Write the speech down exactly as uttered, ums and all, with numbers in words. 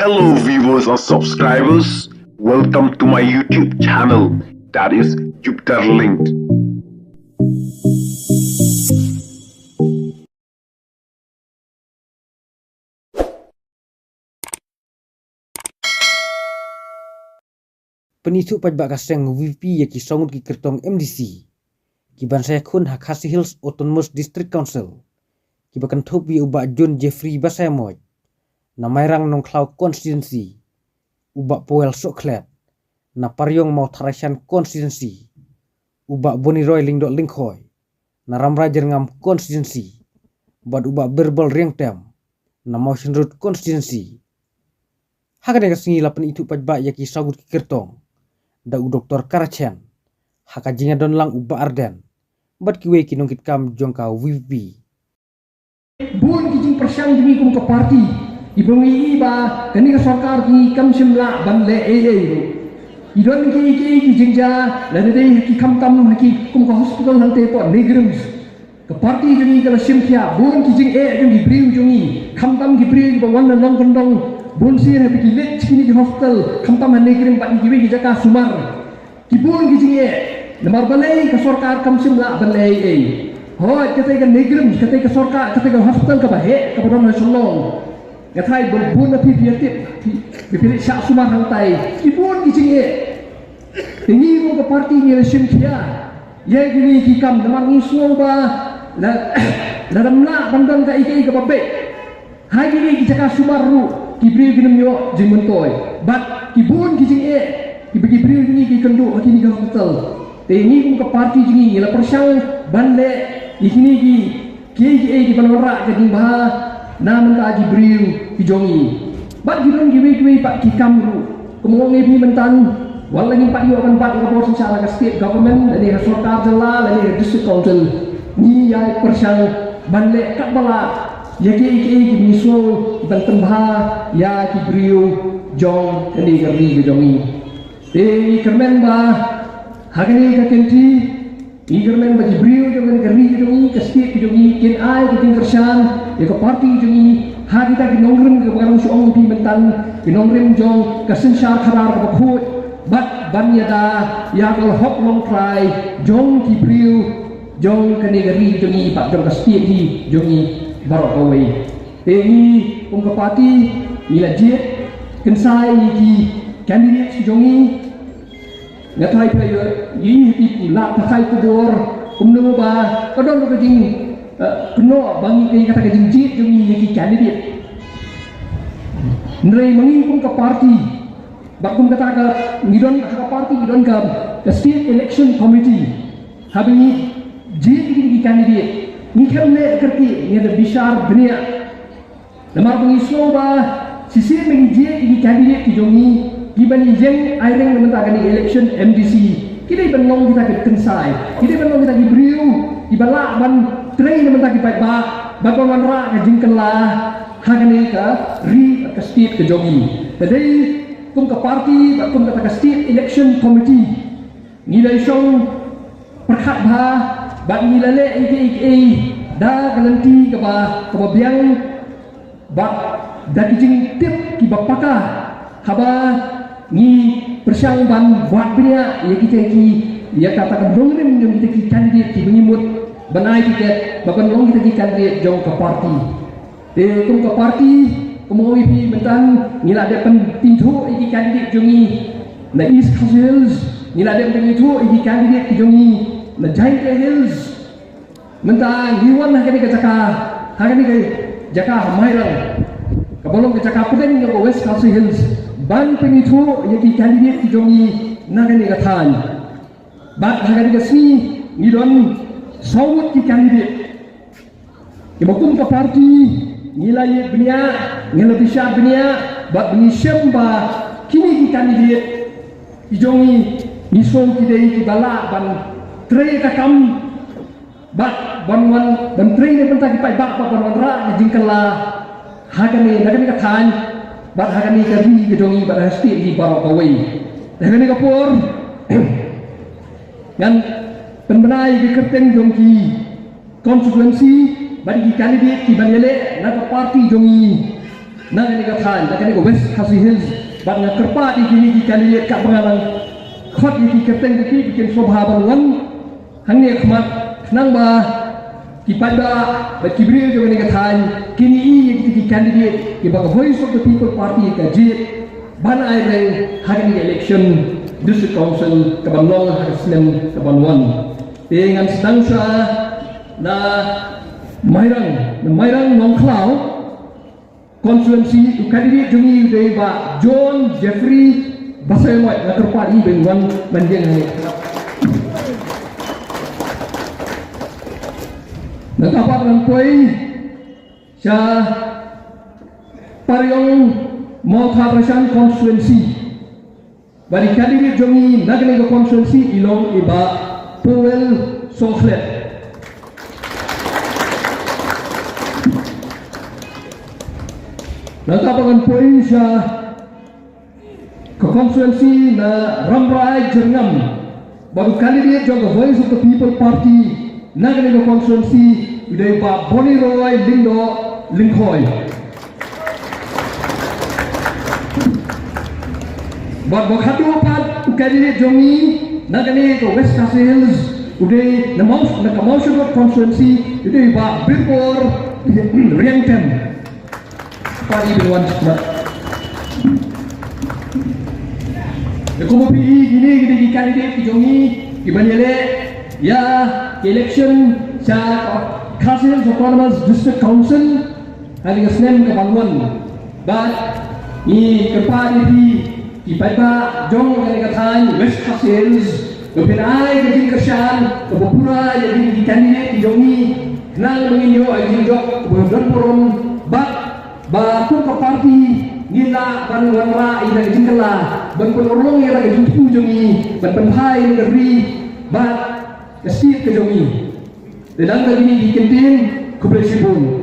Hello, viewers and subscribers. Welcome to my YouTube channel, that is Jupiter Linked. Pynithuh paidbah ka seng VPP ïa ki saw ngut ki kyrtong MDC kiban sa ïakhun ha Khasi Hills Autonomous District Council, kiba kynthup ïa u Bah John Jeffrey Basaiawmoit na Mairang Nongkhlaw Constituency, u Bah Powell Sohkhlet na Pariong Mawthadraishan Constituency, u Bah Boniroy Lyngdoh Lyngkhoi na Rambrai Jyrngam Constituency, bad u Bah Birbal Riangtem na Mawshynrut Constituency. Ha kane ka sngi la pynithuh paidbah ïa ki saw ngut ki kyrtong da u Doktor Karachen, ha ka jingïadon lang u Bah Ardent bad kiwei ki nongkitkam jong ka VPP. Bun ki jingpyrshang jong ngi kum ka party, kiba ngi ïohi ba kane ka sorkar jong ngi kam shym lah ban leh ei ei ruh. Ki don ki, ki, ki jingjia, lada dei ha ki khamtam ha ki kum ka hospital hangtei hapoh NEIGRIHMS. Ka party jong ngi ka la shim khia bun ki jingeh jong ki briew jong ngi, khamtam ki briew kiba wan na nongkyndong, bun sien haba ki leit sha kine ki hospital, khamtam ha NEIGRIHMS bad kiwei ki jaka sumar. Ki bun ki jingeh, namar balei ka sorkar kam shym lah ban leh ei ei. Hooid, katei ka NEIGRIHMS, katei ka sorkar, katei ka hospital kaba heh, kaba don ha Shillong. Nga tharai ba bun na phi phi ïa tip, phi, phi, phi leit shah sumar hangtai. Ki bun ki jingeh. Te ngi kum ka party ngi la shim khia ïa kine ki kam, namar ngi sngew ba la, lada ym lah ban don kaei kaei kaba beit ha kine ki jaka sumar ruh, ki briew kin ym ïoh jingmyntoi. Bad ki bun ki jingeh kiba ki briew jong ngi ki kynduh ha kine ki hospital. Te ngi kum ka party jong ngi ngi la pyrshang ban leh ïa kine ki, kiei kiei kiban wanrah ka jingbha na bynta ki briew ki jong ngi. Bad ki don kiwei kiwei pat ki kam ruh. Kumno ngi phi mynta, wat la ngim pat ïoh ban bat ïa ka bor synshar ha ka state government, lane ha sorkar jylla, lane ha district council, ngi ïai pyrshang ban leh katba lah ïa kiei kiei kiba ngi sngew kiban pynbha ïa ki briew jong kane ka ri ka jong ngi. Te ngi kyrmen ba ha kane ka kynti, ngi kyrmen ba ki briew jong kane ka ri ka jong ngi, ka state ka jong ngi, kin ai ka jingkyrshan ïa ka party jong ngi, ha kita ki nongrim kiba nga dang shu ong ïa phi mynta, ki nongrim jong ka synshar khadar kaba khuid, bad ban ïada ïa ka hok longtrai jong ki briew jong kane ka ri ka jong ngi bad jong ka state hi jong ngi baroh kawei. Te ngi kum ka party ngi la jied kynsai ïa ki candidate jong ngi. Nga tharai phi ïohi, ngi la pynshai khubor kumno ba ka don ka jing, eh, kynnoh ba ngi, kata ka jingjied jong ngi ïa ki candidate. Hynrei ma ngi kum ka party, ba kum kata ka ngi don ha ka party, ngi don ka, ka State Election Committee. Haba ngi jied ïa ki candidate, ngi khlem leh kyrkieh, ngi da bishar bniah. Namar ba ngi sngew ba shisien ba ngi jied ïa ki candidate ki jong ngi, kiba ngi ïeng ïaring na bynta kane ka election MDC, ki dei ban long kita ki kynsai, ki dei ban long kita ki briew kiba lah ban trei na bynta ki paidbah, bad ban wanrah ka jingkylla ha kane ka ri bad ka state ka jong ngi. Te dei kum ka party bad kum kata ka State Election Committee, ngi la shong pyrkhat bha bad ngi la leh ïa kiei kiei da ka lynti kaba, kaba biang bad da ki jingtip kiba paka, haba ngi pyrshang ban wad bniah ïa kita ki, ïa kata ka nongrim jong kita ki candidate kiba ngi mut ban ai tiket bad ban long kita ki candidate jong ka party. Te kum ka party, kum ong ïa phi mynta, ngi la dep pynithuh ïa ki candidate jong ngi na East Khasi Hills, ngi la dep pynithuh ïa ki candidate ki jong ngi na Jaiñtia Hills. Mynta ngi wan ha kane ka jaka, ha kane ka jaka ha Mairang, kaba long ka jaka pdeng jong ka West Khasi Hills, ban pynithuh ïa ki candidate ki jong ngi na kane ka thaiñ. Bad ha kane ka sngi ngi don saw ngut ki candidate. Kiba kum ka party ngi la ïeit bniah, ngi la bishar bniah, bad ngi shem ba kine ki candidate ki jong ngi, ngi sngew ki dei kiba lah ban trei ka kam, bad ban wan ban trei na bynta ki paidbah, bad ban wanrah ka jingkylla ha kane, na kane ka thaiñ, bad ha kane ka ri ka jong ngi, bad ha state hi baroh kawei. Ha kane ka por, ngan pynbna ïa ki kyrteng jong ki constituency bad ki candidate kiban ïaleh na ka party jong ngi. na kane ka thaiñ, na kane ka West Khasi Hills, bad nga kyrpad ïa kine ki candidate katba nga nang khot ïa ki kyrteng ki, ki kin sngewbha ban wan hangne ha khmat, khnang ba ki paidbah bad ki briew jong kane ka thaiñ kin ïohi ïa kine ki candidate kiba ka Voice of the People Party ka jied ban aireng ha kane ka election District Council kaban long ha ka snem kaban wan. Te ngan sdang sha na Mairang, na Mairang Nongkhlaw constituency, u candidate jong ngi u dei Bah John Jeffrey Basaiawmoit. Nga kyrpad ïa i ban wan ban ïeng hangne. Nangta pat ngan poi sha Pariong Mawthadraishan constituency. Bad i candidate jong ngi na kane ka constituency i long i Bah Powell Songkhlet. Nangta pat ngan poi sha ka constituency na Rambrai Jyrngam. Bad u candidate jong ka Voice of the People Party na kane ka constituency u dei Bah Boniroy Lyngdoh Lyngkhoi. Bad ba khatduh pat u candidate jong ngi na kane ka West Khasi Hills u dei na Maw-, na ka Mawshynrut constituency u dei Bah Birbor Riangtem. Pari ban wan smat. Ïa kumba phi i kine ki dei ki candidate ki jong ngi kiban ïaleh ïa ki election sha Khasi Hills Autonomous District Council ha kane ka snem kaban wan. Bad ngi kyrpad ïa phi ki paidbah jong kane ka thaiñ West Khasi Hills, ba phin ai ka jingkyrshan kaba pura ïa kine ki candidate ki jong ngi, khnang ba ngin ïoh ïa ka jingjop kaba don burom bad ba kum ka party ngin lah ban wanrah ïa ka jingkylla ban pynurlong ïa ka jingthmu jong ngi ban pynphai ïa ka ri bad ka state ka jong ngi. Te dang da kine ki kyntien, khublei shibun.